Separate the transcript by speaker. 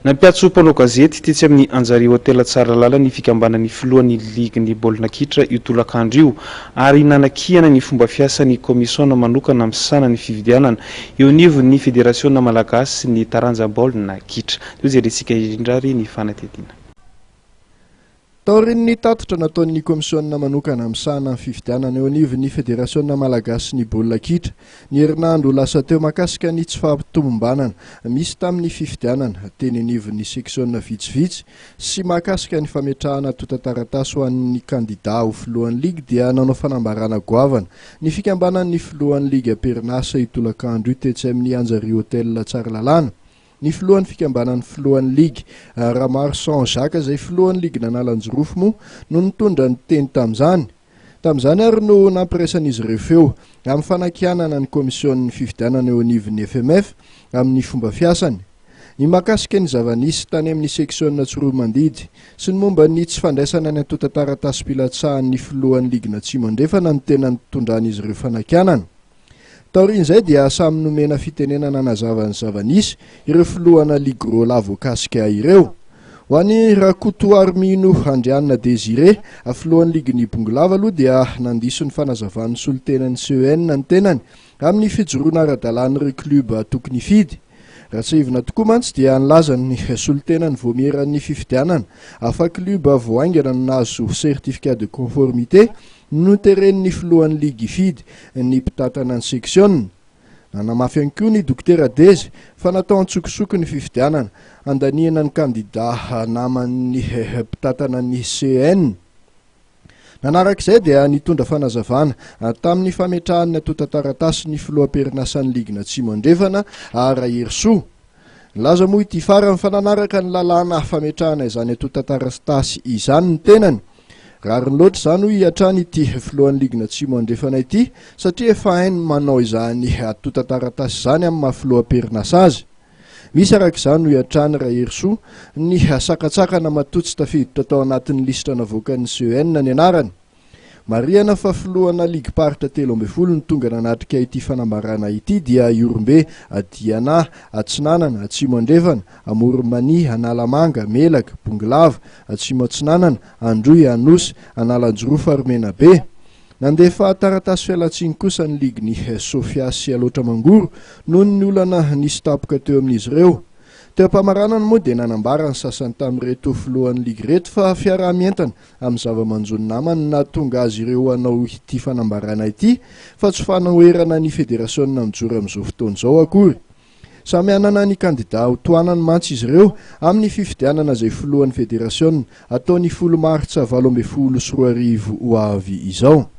Speaker 1: Nampiantso mpanao gazety tetsy amin'ny Anjary Hotel Tsaralalana ny fikambanan'ny filohan'ny ligin'ny baolina kitra io tolakandro io ary nanakiana ny fomba fiasan'ny kaomisiona manokana misahana ny fifidianana eo anivon'ny federasiona malagasy ny taranja baolina kitra. Teo jerentsika indrindra ary ny fanadihadiana.
Speaker 2: Taorian'ny tatitra nataon'ny kaomisiona manokana misahana ny fifidianana eo anivon'ny Federasiona malagasin'ny baolina kitra, ny herinandro lasa teo mahakasika ny tsy fahatomombanana misy tamin'ny fifidianana teny anivon'ny seksiona vitsivitsy sy mahakasika ny fametrahana antontan-taratasy ho an'ny kandidà ho filohan'ny ligy dia nanao fanambarana goavana ny fikambanan'ny filohan'ny ligy am-perinasa io tolakandro io tetsy amin'ny Anjary Hotel Tsaralalàna. Ny filohan'ny fikambanan'ny filohan'ny ligy, Ramaroson Jacques izay filohan'ny ligin'Analanjirofo moa no nitondra ny teny tamin'izany. Tamin'izany ary no nampiraisan'izy ireo feo amin'ny fanakianana ny komisionin'ny fifidianana eo anivon'ny FMF amin'ny fomba fiasany. Ny mahakasika ny zava-nisy tany amin'ny seksiona Tsiroanomandidy sy ny momba ny tsy fandraisana ny antontan-taratasim-pilatsahan'ny filohan'ny ligin'Atsimo Andrefana no tena nitondran'izy ireo fanakianana. Taorian'izay dia samy nomena fitenenana hanazava ny zava-nisy ireo filohana ligy roalahy voakasika ireo. Ho an'i Rakotoarimino Andrianina Désiré, filohan'ny ligin'i Bongolava aloha dia nandiso ny fanazavan'ny solontenan'ny CEN ny tenany amin'ny fijoroana ara-dalàn'ireo club tokony hifidy. Raha tsiahivina tokoa mantsy dia nilaza ny solontenan'ny vaomieran'ny fifidianana fa club vao haingana no nahazo certificat de conformité Noteren'ny filohan'ny ligy hifidy ny mpitantana ny seksiona. Nanamafy ihany koa ny Dokotera Dezy fa natao an-tsokosoko ny fifidianana handaniana ny kandidà naman'ny mpitantana ny CEN. Nanaraka izay dia nitondra fanazavana tamin'ny fametrahany ny antontan-taratasy ny filoham-perinasan'ny ligin'Atsimo Andrefana, Raherisoa. Nilaza moa ity farany fa nanaraka ny lalàna fametrahana izany antontan-taratasy izany ny tenany. Rariny loatra izany hoy hatrany ity filohan'ny ligin'Atsimo Andrefana ity satria efa hainy ny manao izany antontan-taratasy izany amin'ny maha filoham-perinasa azy. Misy araka izany hoy hatrany Raherisoa ny sakantsakana matoa tsy tafiditra tao anatin'ny lisitra navoakan'ny CEN ny anarany. Marihana fa filohana ligim-paritra 13 no tonga nanatrika ity fanambarana ity dia Ihorombe, Diana, Atsinanana, Atsimo Andrefana, Amoron'i Mania, Analamanga, Melaky, Bongolava, Atsimo Atsinanana, Androy, Anosy, Analanjirofo ary Menabe. Nandefa taratasy fialantsiny kosa ny ligin'i Sofia sy Alaotra Mangoro noho ny olana nisy tampoka teo amin'izy ireo. Teo am-pamaranana moa dia nanambara ny sasany tamin'ireto filohan'ny ligy ireto fa fiaraha-mientana amin'ny zava-manjo ny namany no nahatonga azy ireo hanao ity fanambarana ity fa tsy fanoherana ny federasiona mijoro amin'izao fotoana izao akory. Samy hanana ny kandida ho tohanany mantsy izy ireo amin'ny fifidianana izay filohan'ny federasiona hatao ny folo martsa 2018 ho avy izao.